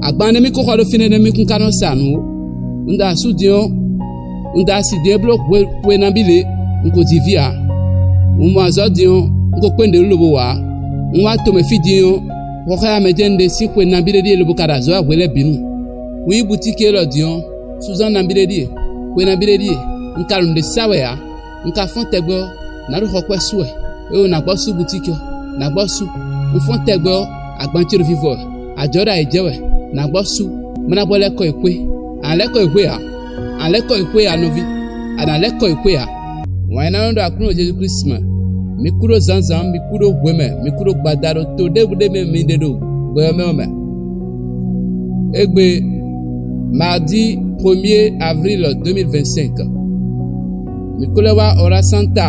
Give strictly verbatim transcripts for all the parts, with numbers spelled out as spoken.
Agban nɛ́ mì ko xɔ ɖó fínɛ́ nɛ́ mì kún ka nɔ sa nǔ ó. Un ɖo asú din ɔ́, un ɖo asi din e bló hwe hwe nabí lě, un ko ji vǐ ǎ. Un mɔ azɔ̌ din ɔ́, un ko kpé nǔɖé lobo wǎ. Un wá tomɛ fí din ɔ́, xɔxáya mɛ jɛ́n un ɖe sín xwe nabí ɖé ɖíe lobo ka ɖo azɔ̌ ya hwe lɛ́ɛ bǐ nu. Un yí butíki élɔ́ din ɔ́, sunzán nabí ɖé ɖíe, xwe nabí ɖé ɖíe, un ka ɖo nǔɖé sa wɛ ǎ. Un ka fɔ́n tɛgbɛ ɔ́, nǎ ɖo xɔ kwɛ́ sú wɛ. Éeǒ, nǎ gbɔ sú butíki ɔ́, nǎ gbɔ sú. Un fɔ́n tɛgbɛ ɔ́, agban ce ɖo vivɔ wɛ. Ajɔ̌ ɖo ayǐ jɛ wɛ, nǎ gbɔ sú. Mɛ ná bɔ lɛ́ kɔ yi xwé. A nǎ lɛ́ kɔ yi xwé ǎ. A nǎ lɛ́ kɔ yi xwé ǎ, nɔví. A nǎ lɛ́ kɔ yi xwé ǎ. Wǎn yíyá nɔ ɖo Aklúnɔ Jezu Klísu mɛ. Mi kú ɖó zǎnzǎn, mi kú ɖó hwemɛ, mi kú ɖó gbada ɖo to ɖěbǔ ɖé mɛ mi ɖe ɖo gbɛ ɔ́ mɛ ɔ́ mɛ. Égbé, mardi premier avril deux mille vingt-cinq, mǐ ko lɛ́ wá Ɔrasánta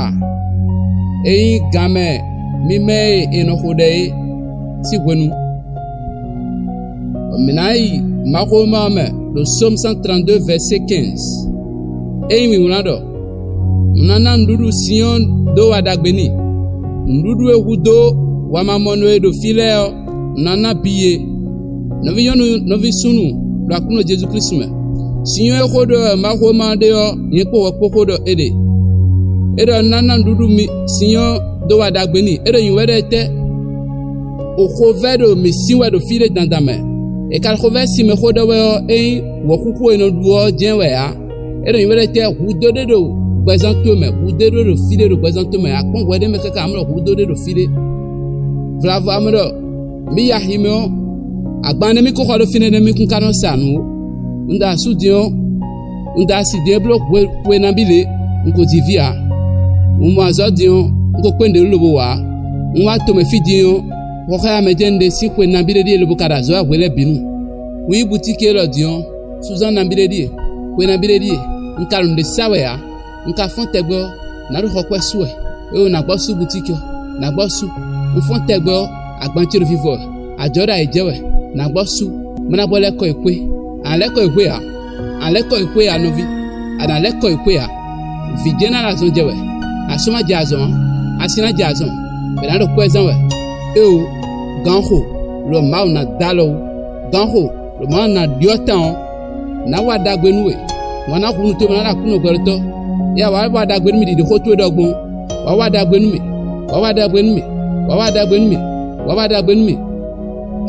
e nyí ganmɛ mímɛ́ e è nɔ xo ɖɛ é sín hwenu. Mǐ ná yi Mawuxówéma ɔ́ mɛ ɖo Sómu cent trente-deux, verset quinze. Ényí mǐ wlán ɖɔ: "Un ná ná nǔɖuɖu Sinyɔ́ɔ dó wa ɖagbe n'i; nǔɖuɖu e hudó wamamɔnɔ e ɖo fí lɛ́ɛ ɔ́, un ná ná bǐ yě." Nɔví nyɔ̌nu, nɔví súnnu ɖo Aklúnɔ Jezu Klísu mɛ. Sinyɔ́ɔ e xó ɖɔ wɛ Mawuxówéma ɔ́ ɖe ɔ́, nyɛ kpó hwɛ kpó xó ɖɔ é ɖe. É ɖɔ un ná ná nǔɖuɖu mi Sinyɔ́ɔ dó wa ɖagbe n'i. É ɖo nyǐ wɛ ɖɔ étɛ́? Xovɛ́ ɖo mǐ sin wɛ ɖo fí ɖé dandan mɛ. È ka xovɛ́ sin mɛ xó ɖɔ wɛ ɔ́, é nyí wɔ̌xúxú e è nɔ ɖu ɔ́ jɛ́n wɛ ǎ. É ɖo nyǐ wɛ ɖɔ étɛ́? Hudó ɖé ɖo gbɛzán towe mɛ, hudó ɖé ɖo fí ɖé ɖo gbɛzán towe mɛ, a kpɔ́n hwɛ ɖé mɛ káká amlɔ hudó ɖé ɖo fí ɖé. Vlavo amlɔ mǐ yi axi mɛ ɔ́, agban nɛ́ mì ko xɔ ɖó fínɛ́ nɛ́ mì kún ka nɔ sa nǔ ó. Un ɖo asú din ɔ́, un ɖo asi din e bló hwe hwe nabí lě, un ko ji vǐ ǎ. Un mɔ azɔ̌ din ɔ́, un ko kpé nǔɖé lobo wǎ. Un wá tomɛ fí din ɔ́, xɔxáya mɛ jɛ́n un ɖe sín xwe nabí ɖé ɖíe lobo ka ɖo azɔ̌ ya hwe lɛ́ɛ bǐ nu. Un yí butíki élɔ́ din ɔ́, sunzán nabí ɖé ɖíe, xwe nabí ɖé ɖíe, un ka ɖo nǔɖé sa wɛ ǎ. Un ka fɔ́n tɛgbɛ ɔ́, nǎ ɖo xɔ kwɛ́ sú wɛ. Éeǒ, nǎ gbɔ sú butíki ɔ́, nǎ gbɔ sú. Un fɔ́n tɛgbɛ ɔ́, agban ce ɖo vivɔ wɛ. Ajɔ̌ ɖo ayǐ jɛ wɛ, nǎ gbɔ sú. Mɛ ná bɔ lɛ́ kɔ yi xwé. A nǎ lɛ́ kɔ yi xwé ǎ. A nǎ lɛ́ kɔ yi xwé ǎ, nɔví. A nǎ lɛ́ kɔ yi xwé ǎ. Vǐ jɛ́n ná ɖo azɔn jɛ wɛ. Asú má jɛ azɔn ǎ. Asi ná jɛ azɔn. È nǎ ɖo kwɛ́ zán wɛ. Éeǒ, gǎn xo, lɔ Mawu ná dó alɔ wú. Gǎn xo, ɖo Mawu ná ɖyɔ́ tán ɔ́, nǎ wa ɖagbe nú we. Wǎn ná hunu towe mɛ ná ɖo Aklúnɔ gbɛɖotɔ́. Éyɛ́ wǎ wa ɖagbe nú mì ɖiɖixó towe ɖɔgbɔn. Wǎ wa ɖagbe nú mì. Wǎ wa ɖagbe nú mì. Wǎ wa ɖagbe nú mì. Wǎ wa ɖagbe nú mì.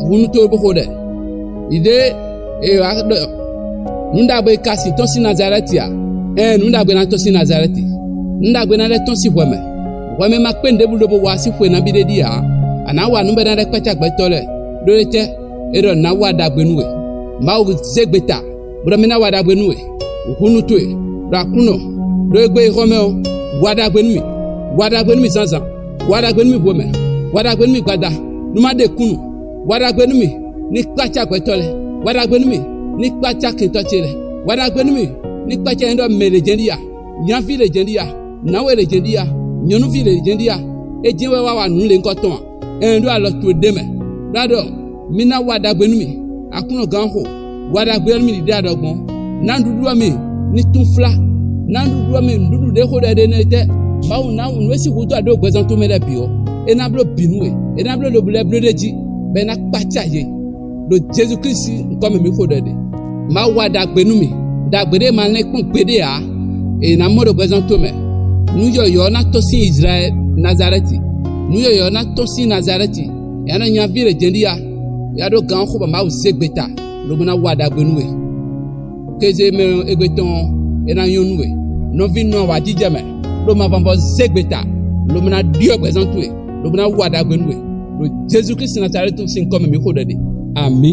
Hunu towe bó xo ɖɛ. Ɖiɖe e wǎ ɖɔ nǔ ɖagbe e ka sin tɔ́n sín Nazalɛ́ti ǎ. Ɛɛn, nǔ ɖagbe ná tɔ́n sín Nazalɛ́ti. Nǔ ɖagbe ná lɛ́ tɔ́n sín hwɛ mɛ. Hwɛ mɛ ma kpé nǔɖébǔ lobo wá sín xwe nabí ɖé ɖíe ǎ. A nǎ wa nǔ bɔ é ná lɛ́ kpácá gbɛtɔ́ lɛ́ɛ. Ɖó étɛ́? É ɖɔ nǎ wa ɖagbe nú we. Mawu zé gbeta, bó ɖɔ mì ná wa ɖagbe nú we. Hǔn nú towe, ɖo Aklúnɔ, ɖó égbé e xɔ mɛ ɔ́, wa ɖagbe nú mì. Wa ɖagbe nú mì zǎnzǎn. Wa ɖagbe nú mì hwemɛ. Wa ɖagbe nú mì gbada, nú má ɖe kúnnu. Wa ɖagbe nú mì ní kpácá gbɛtɔ́ lɛ́ɛ. Wa ɖagbe nú mì ní kpácá kɛntɔ́ ce lɛ́ɛ. Wa ɖagbe nú mì ní kpácá nyɛ ɖɔ mɛ lě jɛ́n ɖíe a? Nyaví lě jɛ́n ɖíe a? Nǎwe lě jɛ́n ɖíe a? Nyɔ̌nuví lě jɛ́n ɖíe a? É jɛ́n wɛ wá wa nǔ lěhunkɔtɔn a? Ɛɛn, ɖó alɔ towe ɖ'é mɛ. Ɖó a ɖɔ mì ná wa ɖagbe nú mì. Aklúnɔ gán xo, wa ɖagbe ɔ́ nú mì ɖiɖe aɖɔgbɔn. Ná nǔɖuɖu ɔ́ mì ní túnflá. Ná nǔɖuɖu ɔ́ mì nǔɖuɖu ɖě xo ɖɔ é ɖe nɛ́ tɛ́. Mawu ná nǔ e sín hudó a ɖǒ gbɛzán towe mɛ lɛ́ɛ bǐ ɔ́, é ná bló bǐ nú we. É ná bló lobo lɛ́ɛ bló ɖ'é jí, bɔ é ná kpácá yě. Ɖo Jezu Klísu sín nyǐkɔ mɛ mǐ xo ɖɔ ɖe. Mawu wa ɖagbe nú mì, ɖagbe ɖé ma lɛ́n kpɔ́n gbeɖé ǎ. È nǎ mɔ ɖo gbɛzán towe mɛ. Nǔ yɔ̌yɔ́ ná tɔ́n sín Izlayɛ́li Nazalɛ́ti. Nǔ yɔ̌yɔ́ ná tɔ́n sín Nazalɛ́ti. Nya nɔ nyaví lě jɛ́n ɖíe a? Ya ɖó gǎn xó bɔ Mawu zé gbeta, lobo ná wa ɖagbe nú we. Kéze mɛ ɔ́ égbé tɔn ɔ́, é ná nyɔ́ nú we. Nɔví nɔ awǎjijɛ mɛ, ɖó mavɔmvɔ zé gbeta, lobo ná ɖyɔ́ gbɛzán towe, lobo ná wa ɖagbe nú we. Ɖo Jezu Klísu Nazalɛ́ti sín nyǐkɔ mɛ mǐ xo ɖɔ ɖe. Amǐ.